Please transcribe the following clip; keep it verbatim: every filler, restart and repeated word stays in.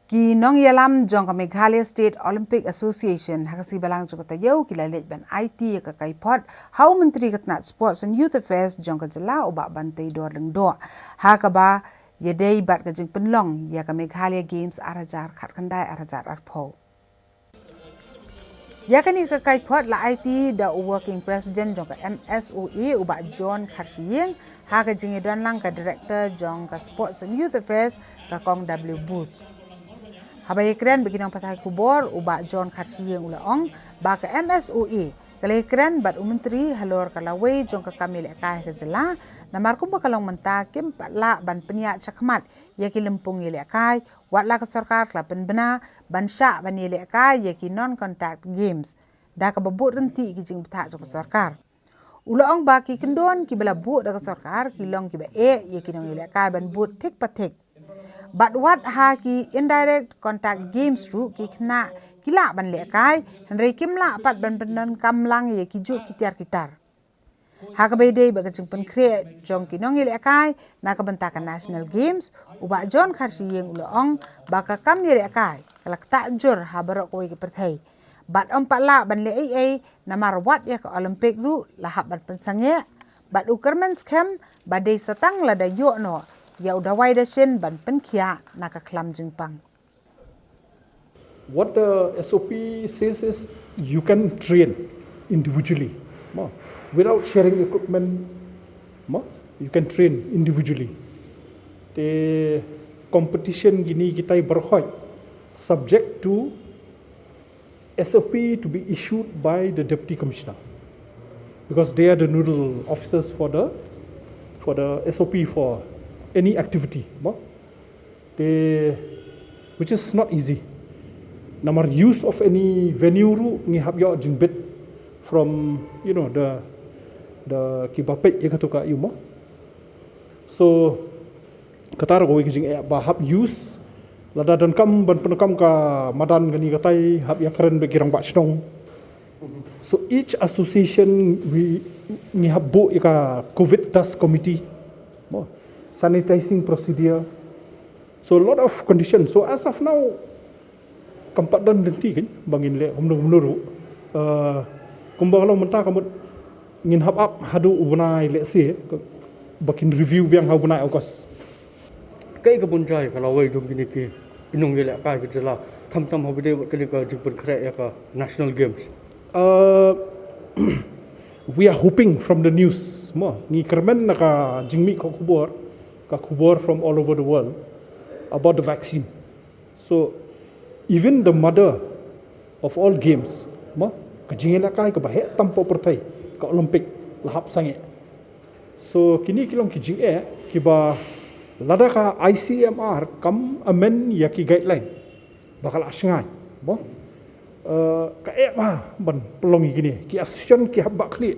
Ki nongïalam jong ka Meghalaya State Olympic Association ha ka sngi Balang jong ka taïew ki la leit ban aiti ïa ka kaiphod ha u Myntri ka tnat Sports and Youth Affairs jong ka jylla u Bah Banteidor Lyngdoh ha kaba ïadei bad ka jingpynlong ïa ka Meghalaya Games ar hajar khatkhyndai ar hajar arphew. Ïa kane ka kaiphod la aiti da u Working President jong ka M S O A u Bah John Kharshiing ha ka jingïadon lang ka Director jong ka Sports and Youth Affairs ka Kong W Booth. Haba ïakren bad ki nongpathai khubor u Bah John Kharshiing u la ong ba ka M S O A ka la ïakren bad u Myntri halor ka lawei jong ka kam ïalehkai ka jylla, namar kumba ka long mynta kim pat lah ban pynïaid shakhmat ïa ki lympung ïalehkai, wat la ka sorkar ka la pynbna ban shah ban ïalehkai ïa ki non contact games da kaba bud ryntih ki jingbthah jong ka sorkar. U la ong ba ki kyndon kiba la buh da ka sorkar ki long kiba eh ïa ki nongïalehkai ban bud thik pa thik. Bad wat ha ki indirect contact games ruh ki khynnah ki lah ban lehkai, hynrei kim lah pat ban pyndonkam lang ïa ki juh ki tiar ki tar. Ha kaba ïadei bad ka jingpynkhreh jong ki nongïalehkai na ka bynta ka National Games, u Bah John Kharshiing u la ong ba ka kam ïalehkai ka la ktah jur ha baroh kawei ka pyrthei. Bad ym pat lah ban leh ei ei namar wat ïa ka Olympic ruh la hap ban pynsangeh, bad u kyrmen skhem ba dei sa tang lada ïoh noh ïa u dawai dashin ban pynkhiah na ka khlam jingpang. What the S O P says is you can train individually, mo, without sharing equipment, mo, you can train individually. Te competition kine kitai baroh subject to S O P to be issued by the Deputy Commissioner, because they are the nodal officers for the for the S O P for any activity, mo. Te, which is not easy. Namar use of any venue ruh ngi hap ïoh jingbit from, you know, the the kiba peit ïa katu ka aïu, mo. So kata ruh kawei ka jingeh ba hap use, lada donkam ban pyndonkam ka madan kane katai hap ïakren bad ki rangbah shnong. So each association ngi hap buh ïa ka COVID task committee, mo, sanitizing procedure. So a lot of conditions. So as of now kam pat don lynti kein ba ngin leh kumno kumno ruh. Kumba ka long mynta ka mut ngin hap ap haduh u bnai lehse ba kin review biang ha u bnai August. Kaei ka bun jia ka lawei jong kine ki nongïalehkai ka jylla, khamtam haba ïadei bad kane ka jingpynkhreh ïa ka National Games? We are hoping from the news, mo, ngi kyrmen na ka jingmih ka khubor, ka khubor from all over the world about the vaccine. So even the mother of all games, mo, ka jingïalehkai kaba heh tam hapoh pyrthei, ka Olympic, la hap sangeh. So kine ki long ki jingeh kiba lada ka I C M R kam amend ïa ki guideline ba ka la shngaiñ, mo, ka eh ba ban pynlong ïa kine, ki association ki hap ba khlieh